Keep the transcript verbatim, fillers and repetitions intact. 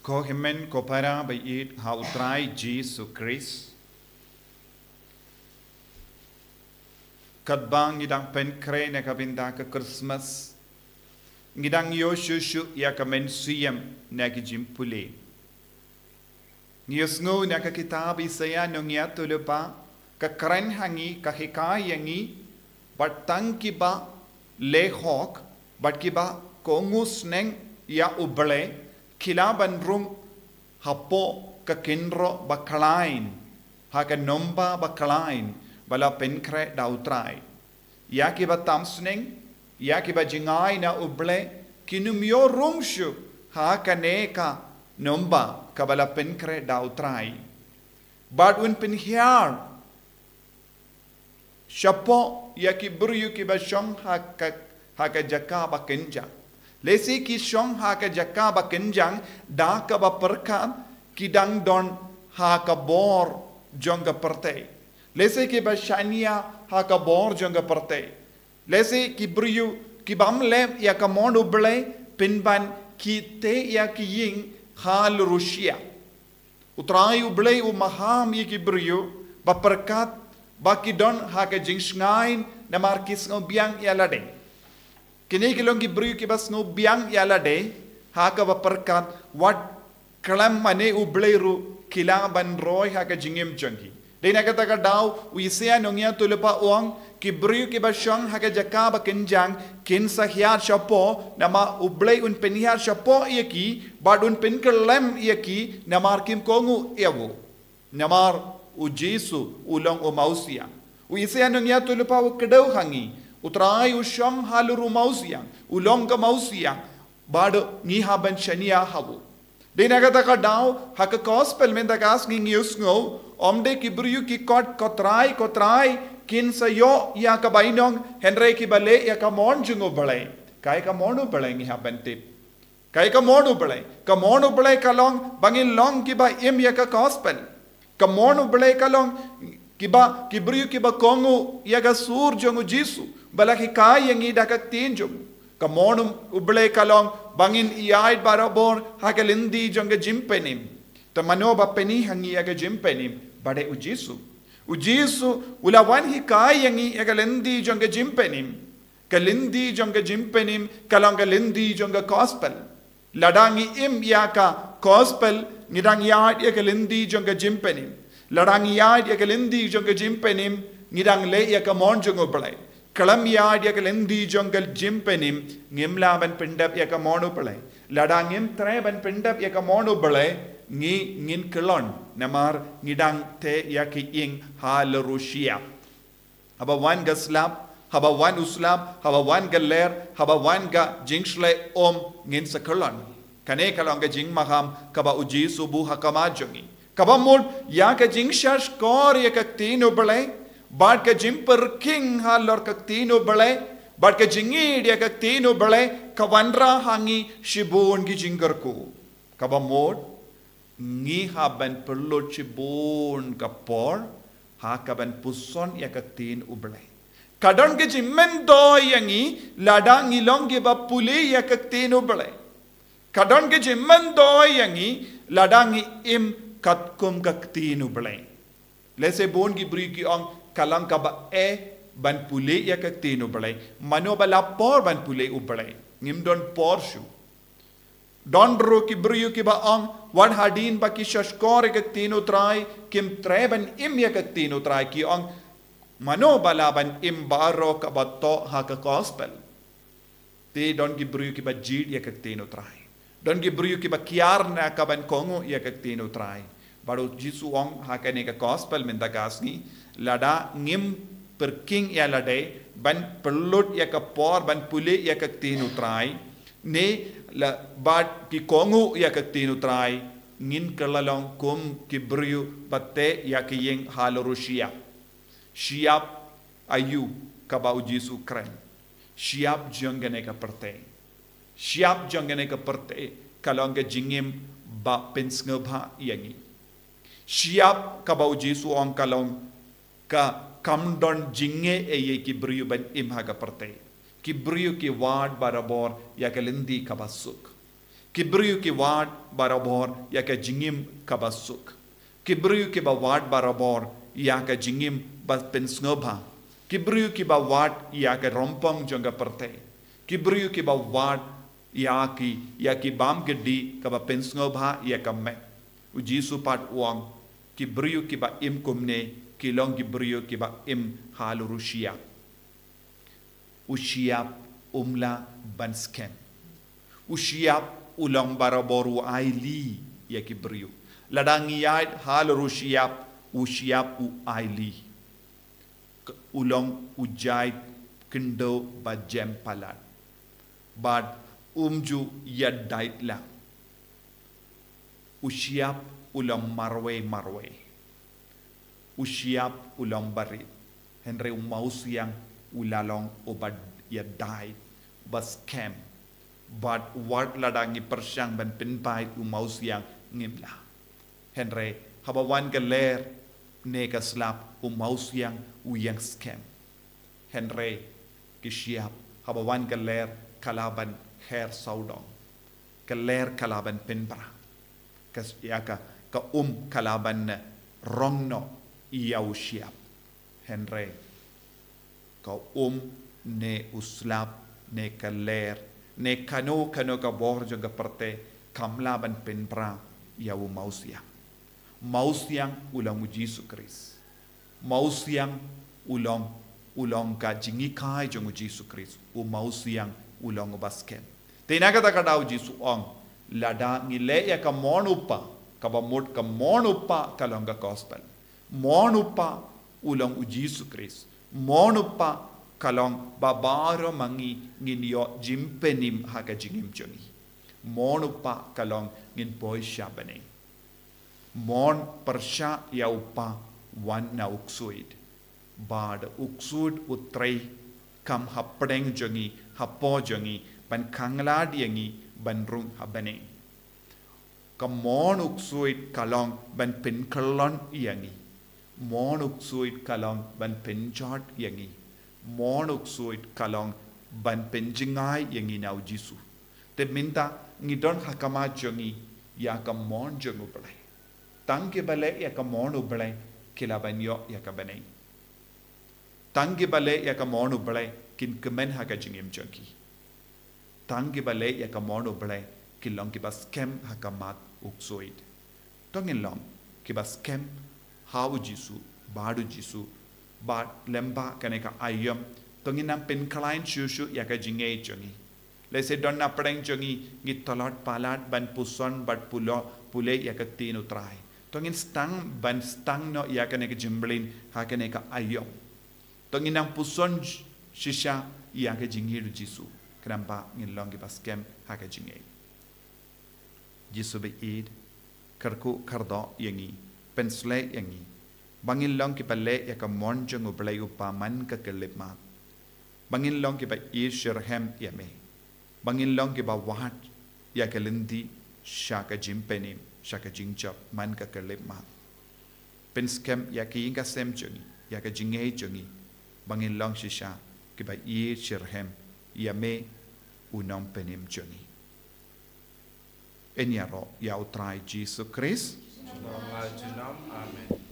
Ko hynmen ko para ba ïeit ha u Trai Jisu Khrist. Katba ngi dang pynkhreh na ka bynta ka Christmas, ngi dang ïoh shuh shuh ïa ka mynsiem na ki jingpule. Ngi ïohsngew na ka kitab Isaïah nongïathuh lypa, ka kren ha ngi, ka hikai ïa ngi, bad tang kiba leh hok, bad kiba kohnguh sneng ïa U Blei, ki lah ban rung hapoh ka kynroh ba khlaiñ, ha ka nomba ba khlaiñ ba la pynkhreh da u Trai. Ïa kiba tam sneng, ïa kiba jngai na U Blei, kin ym ïoh rung shuh ha kane ka nomba kaba la pynkhreh da u Trai. Bad un pynhiar shapoh ïa ki briew kiba shong ha ka, ha ka jaka ba kynjang. Lehse ki shong ha ka jaka ba kynjang da kaba pyrkhat ki dang don ha ka bor jong ka pyrthei. Lehse kiba shaniah ha ka bor jong ka pyrthei. Lehse ki briew kibym leh ïa ka mon U Blei, pynban ki teh ïa ki ïing ha la Rusia. U Trai U Blei u maham ïa ki briew ba pyrkhat ba ki don ha ka jingshngaiñ namar ki sngewbiang ïa lade. Kine ki long ki briew kiba sngewbiang ïa lade ha kaba pyrkhat wat khlem mane U Blei ruh ki lah ban roi ha ka jingim jong ki. Dei na kata ka daw u Isaïah nongïathuh lypa u ong, ki briew kiba shong ha ka jaka ba kynjang kin sa hiar shapoh, namar U Blei un pynhiar shapoh ïa ki, bad un pynkyllem ïa ki, namar kim kohnguh ïa u. Namar u Jisu u long u mawsiang. U Isaïah nongïathuh lypa u kdew ha ngi, u Trai u shong halor u mawsiang, u long ka mawsiang, bad ngi hap ban shaniah ha u. Dei na kata ka daw, ha ka gospel mynta ka sngi ngi ïohsngew, ym dei ki briew ki khot ko Trai, ko Trai, kin sa ïoh ïa ka bainong, hynrei kiba leh ïa ka mon jong U Blei. Kaei ka mon U Blei ngi hap ban tip. Kaei ka mon U Blei. Ka mon U Blei ka long ba ngin long kiba im ïa ka gospel. Ka mon U Blei ka long kiba, ki briew kiba kohnguh ïa ka sur jong u Jisu, ba la hikai ïa ngi da ka ktien jong u. Ka mon U Blei ka long ba ngin ïaid barabor ha ka lynti jong ka jingpynim. Te mano ba pyni ha ngi ïa ka jingpynim? Ba dei u Jisu. U Jisu u la wan hikai ïa ngi ïa ka lynti jong ka jingpynim. Ka lynti jong ka jingpynim ka long ka lynti jong ka gospel. Lada ngi im ïa ka gospel, ngi dang ïaid ïa ka lynti jong ka jingpynim. Lada ngi ïaid ïa ka lynti jong ka jingpynim, ngi dang leh ïa ka mon jong U Blei. Khlem ïaid ïa ka lynti jong ka jingpynim, ngim lah ban pyndep ïa ka mon U Blei. Lada ngim treh ban pyndep ïa ka mon U Blei, ngi ngin kyllon, namar ngi dang teh ïa ki ïing ha la Rusia. Haba wan ka slap, haba wan u slap, haba wan ka ler, haba wan ka jingshlei, ym ngin sa kyllon. Kane ka long ka jingmaham kaba u Jisu u buh ha khmat jong ngi. Kaba mut ïa ka jingshahshkor ïa ka ktien U Blei, bad ka jingpyrkhing halor ka ktien U Blei, bad ka jingïeit ïa ka ktien U Blei, ka wanrah ha ngi shibun ki jingkyrkhu. Kaba mut, ngi hap ban pynlut shibun ka por ha kaban puson ïa ka ktien U Blei. Ka don ka jingmyntoi ïa ngi lada ngi long kiba pule ïa ka ktien U Blei. Ka don ka jingmyntoi ïa ngi lada ngi im katkum ka ktien U Blei. Lehse bun ki briew ki ong, ka long kaba eh ban pule ïa ka ktien U Blei. Mano ba la por ban pule U Blei? Ngim don por shuh. Don ruh ki briew kiba ong, wat hadien ba ki shahshkor ïa ka ktien U Trai, kim treh ban im ïa ka ktien U Trai, ki ong, mano ba lah ban im baroh kaba thoh ha ka gospel? Te don ki briew kiba jied ïa ka ktien U Trai. Don ki briew kiba kiar na kaban kohnguh ïa ka ktien U Trai. Bad u Jisu u ong ha kane ka gospel mynta ka sngi, lada ngim pyrkhing ïa lade ban pynlut ïa ka por ban pule ïa ka ktien U Trai, ne la bad ki kohnguh ïa ka ktien U Trai, ngin kylla long kum ki briew ba teh ïa ki ïing ha la Rusia. Shyiap aïu kaba u Jisu u kren? Shyiap jong kane ka pyrthei. Shyiap jong kane ka pyrthei ka long ka jingim ba pynsngewbha ïa ngi. Shyiap kaba u Jisu u ong ka long ka kam don jingeh ei ïa ki briew ban im ha ka pyrthei. Ki briew ki wad barabor ïa ka lynti kaba suk. Ki briew ki wad barabor ïa ka jingim kaba suk. Ki briew kiba wad barabor ïa ka jingim ba pynsngewbha. Ki briew kiba wad ïa ka rympong jong ka pyrthei. Ki briew kiba wad ïa ki, ïa ki bam kti kaba pynsngewbha ïa ka met. U Jisu pat u ong, ki briew kiba im kumne, ki long ki briew kiba im halor u shyiap. U shyiap um lah ban skhem. U shyiap u long barabor u ailad ïa ki briew. Lada ngi ïaid halor u shyiap, u shyiap u ailad. K-, u long u jait khyndew ba jem palat. Bad um ju ïadait lah. U shyiap u long marwei marwei. U shyiap u long barit. Hynrei u mawsiang u la long uba ïadait, uba skhem. Bad wat lada ngi pyrshang ban pynbeit u mawsiang ngim lah. Hynrei haba wan ka lyer ne ka slap u mawsiang u ïeng skhem. Hynrei ki shyiap haba wan ka lyer ka lah ban her sawdong. Ka lyer ka lah ban pynbra. Ka s-, ïa ka, ka um ka lah ban rong noh ïa u shyiap. Hynrei ka um ne u slap ne ka lyer ne kano kano ka bor jong ka pyrthei kam lah ban pynbra ïa u mawsiang. Mawsiang u long u Jisu Khrist. Mawsiang u long, u long ka jinghikai jong u Jisu Khrist. U mawsiang u long uba skhem. Te na kata ka daw u Jisu u ong, lada ngi leh ïa ka mon u kpa, kaba mut ka mon u kpa ka long ka gospel. Mon u kpa u long u Jisu Khrist. Mon u kpa ka long ba baroh ma ngi ngin ïoh jingpynim ha ka jingim jong ngi. Mon u kpa ka long ngin poi sha bneng. Mon pyrshah ïa u kpa wan na u ksuid. Bad u ksuid u trei kam hapdeng jong ngi, hapoh jong ngi, ban khanglad ïa ngi ban rung ha bneng. Ka mon u ksuid ka long ban pynkyllon ïa ngi. Mon u ksuid ka long ban pynjot ïa ngi. Mon u ksuid ka long ban pynjngai ïa ngi na u Jisu. Te mynta ngi don ha khmat jong ngi ïa ka mon jong u Blei. Tang kiba leh ïa ka mon u Blei ki lah ban ïoh ïa ka bneng. Tang kiba leh ïa ka mon u Blei kin kmen ha ka jingim jong ki. Tang kiba leh ïa ka mon u Blei ki long kiba skhem ha khmat u ksuid. To ngin long kiba skhem ha u Jisu, bad u Jisu, bad lyngba kane ka aïom, to ngin nang pynkhlaiñ shuh shuh ïa ka jingngeit jong ngi. Lehse don na pdeng jong ngi ngi tlot palat ban puson bad pulo, pule ïa ka ktien u Trai. To ngin sdang ban sdang noh ïa kane ka jingmlien ha kane ka aïom. To ngin nang puson sh-, shisha ïa ka jingïeit u Jisu. Khnang ba ngin long kiba skhem ha ka jingngeit. Jisu ba ïeit, kyrkhu kyrdoh ïa ngi, pynshlei ïa ngi. Ba ngin long kiba leh ïa ka mon jong u Blei u Kpa man ka khyllipmat. Ba ngin long kiba ïeit shitrhem ïa me. Ba ngin long kiba wad ïa ka lynti sha ka jingpynim, sha ka jingjop man ka khyllipmat. Pynskhem ïa ka ïing ka sem jong ngi, ïa ka jingngeit jong ngi. Ba ngin long shisha kiba ïeit shitrhem ïa me u nongpynim jong ngi. Yn ïaroh ïa u Trai Jisu Khrist. Amen.